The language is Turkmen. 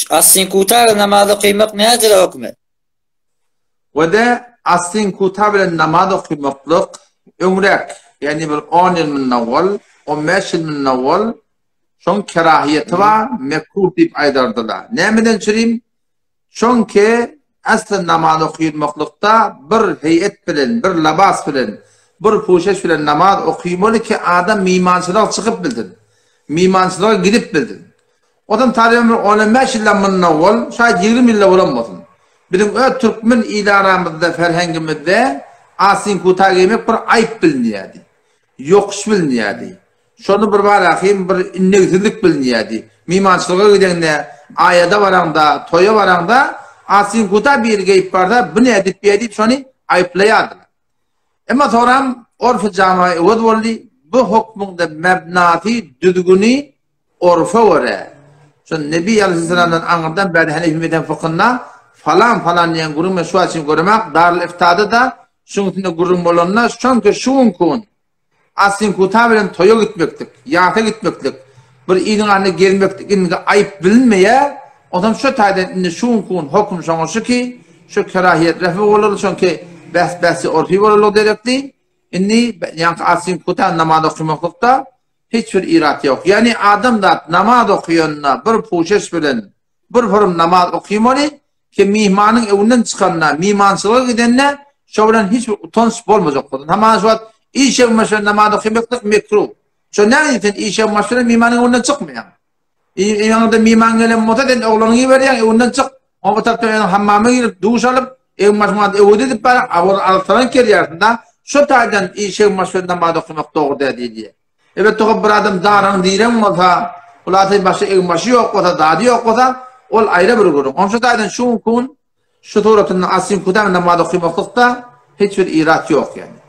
Assin kuta bilen namaz okymak nädire hökümi? We-de assin kuta bilen namaz okymaklyk öňräk, ýagny bir on ýyl mundan owal, on bäş ýyl mundan owal şoň kerahiýeti bar, mekruh diýip aýdardylar. Nämeden çürim? Çünki asly namaz okylmaklykda bir heýet bilen, bir labas bilen, bir puşeş bilen namaz okymaly ki adam mymançylyga çykyp bilsin. Mymançylyga gidip bilsin. Ozam taryban bir on bäş ýyldan mundan owal, şaýat 20 ýylda bolan bolsun. Biziň öz türkmen il aramyzda, ferhengimizde asyn kuta geýmek bir aýyp bilinýärdi. Ýokuş bilinýärdi. Şonda bir barahym bir innegsizlik bilinýärdi. Mymançylyga gideňde, aýada baraňda, toýa baraňda asyn-kuta biri geýip barsa, bu nädip beýe diýip şony aýyplaýardylar. Emma soňram orfy jama öwez boldy. Bu hukmuň-da mebnasy, düzgüni orfa görä. Şo Nebi aleýhissalamdan aňyrdan bäri Hanefi mezhebi fykynda falan-falan diýen gürrüň men şu wagt üçin göremak, Darül Iftada-da şuň üstünde gürrüň bolanda, şonki şu günki gün Asynkuta bilen toýa gitmeklik, ýasa gitmeklik, bir iliň arasynda gezmeklik indiki aýyp bilinmeýär. Onsoň şu taýdan indi şu günki gün hokum şoňa şu ki, şu kerahiýet refi bolarly, çünki bäs bäsi orfi bolarlygy derekli. Indi ýaňky asynkuta namaz okamaklykda hiç bir irat ýok. Ýagny adamzat namaz okaýanda bir puşeş bilen bir hurum namaz okymaly, ki myhmanyň öňünden çykanda, myhmançylyga gidende şo bilen hiç bir utanç bolmajak bolsun. Hamana şu wagt iş ýegmaş bilen namaz okymaklyk mekruh. Şo näme sen iş ýegmaş bilen myhmanyň öňünden çykmaýaň. Ýaňyda myhman gelen bolsa sen oglanyňy iberýäň, öňünden çyk. O bu tarapdan özüň hammama girip, duş alyp, egin-başyňy alyp öwüt edip bar, awal arassalan gelýärsiň da. Şo taýdan iş ýegmaş bilen namaz okamak dogry däl diýilýär. Elbetde hop bir adam daran diren bolsa, hulasy başy egin-başy ýok bolsa, zady ýok bolsa, ol aýra bir gürrüň. Onşa taýdan şu gün şu suratynda asyn kudan namaz okamaklykda hiç bir irat ýok ýani.